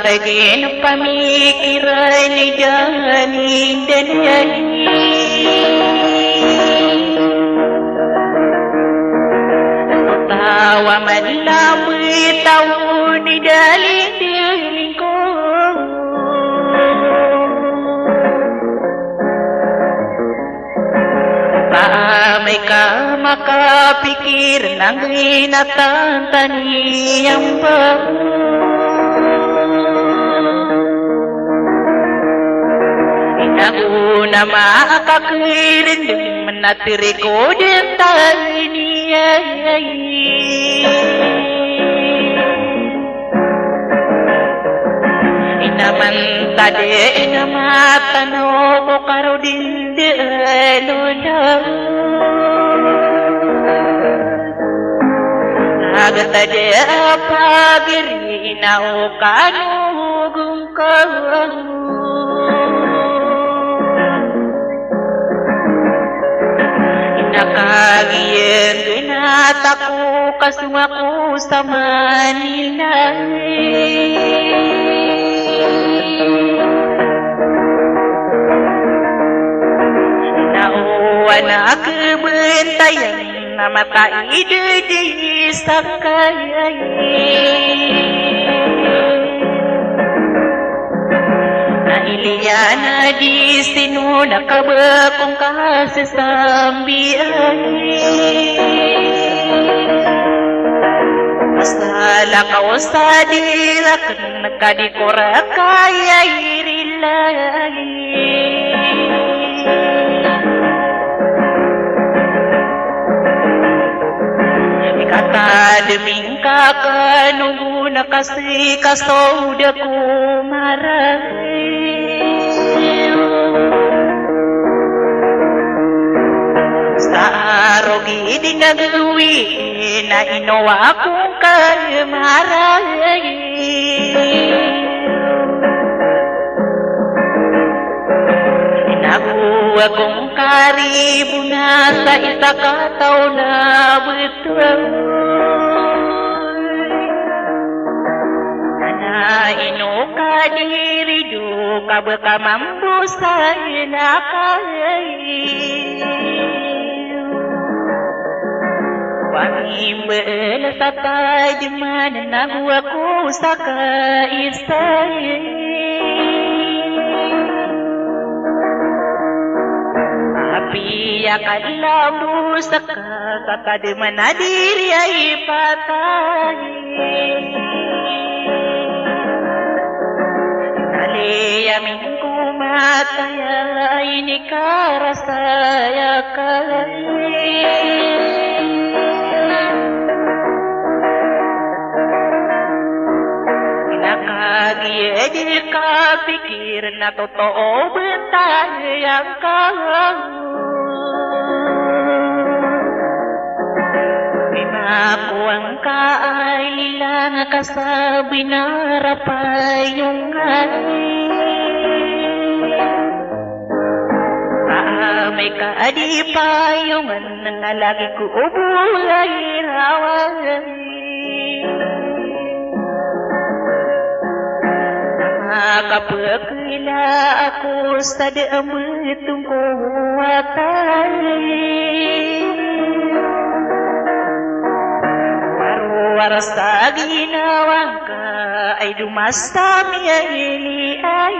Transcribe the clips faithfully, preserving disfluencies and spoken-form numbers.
Regen pamikiran i dani dani. Tawa man labi taw di dali dali ko. Ba amay ka makapikir na ngina tantani amba. Inago na makakirinding na tiri ko den tantani. Ina man tadi, ina matano ko karo dindin o da. Aga tadi a pagiri na o kano gongkang. Ina kagiya ngina tako kasong ako sa Manila. Na o anak bentayan na mata i didi sakay. Na iliyan a di sino na kabakong kasasambian. Masala ka o sa di raken ka di ko rakay a irilay. Ikatademing ka kano gona kasi kaso da ko maray. Sa arogi di nga gawi na ino akong kalmaray. Inago akong karibona sa isa ka taw na betoy. Na ino ka di rido ka ba ka mambo sa inakay. Pamimbel sa tadman na go ako sa kaisa. Apiya ka di labo sa ka, sa tadman a di ri ay patay. Kaliya min ko matay a inikarasay akay. Ina kagiya di kapikir na totoo bentay angka. Di ba ko angka ay ilang ka sa binarapayongan. Amay ka di payongan na lagi ko obo ay rawan. Makapekila ako sa di a mbetong ko watay. Warowar sa ginawa ngka ay domas sa miyaili ay.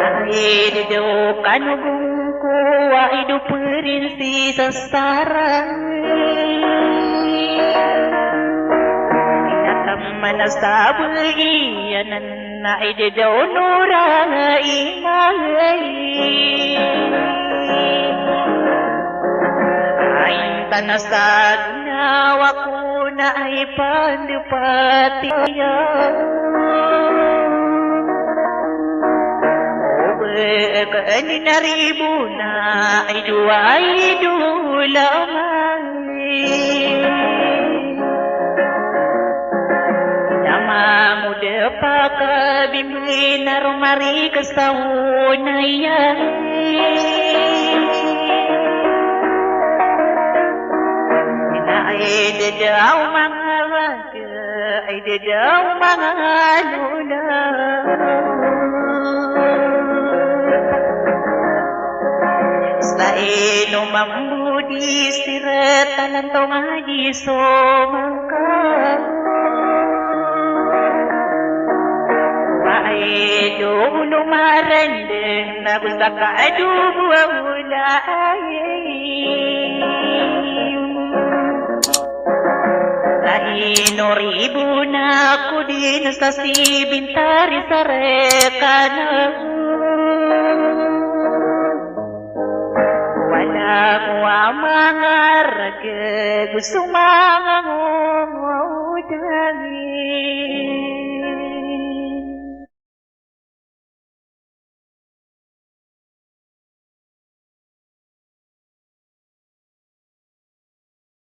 Ay di daw kanogong ko ay do perin si sasaran. Ina taman a sabagiyanan na ay di daw nora inay. Ay tana sa ginawa ko na ay pandepatiya. O ba ka ani na ribo na ay dowa ay dolamay. Ina mamode Pakabimbi na roma rika sa onaya. Na ay dadaw manga raga, ay dadaw manga lola. Sa ino mambo di sirat a lantaw nga di so mangka. Wa ay do olo marandang na go sa ka a do bo a ola ay. Na ino ribo na ko di na sa sibintari sa rekana. Wala ko a manga raga go so manga ngodangi.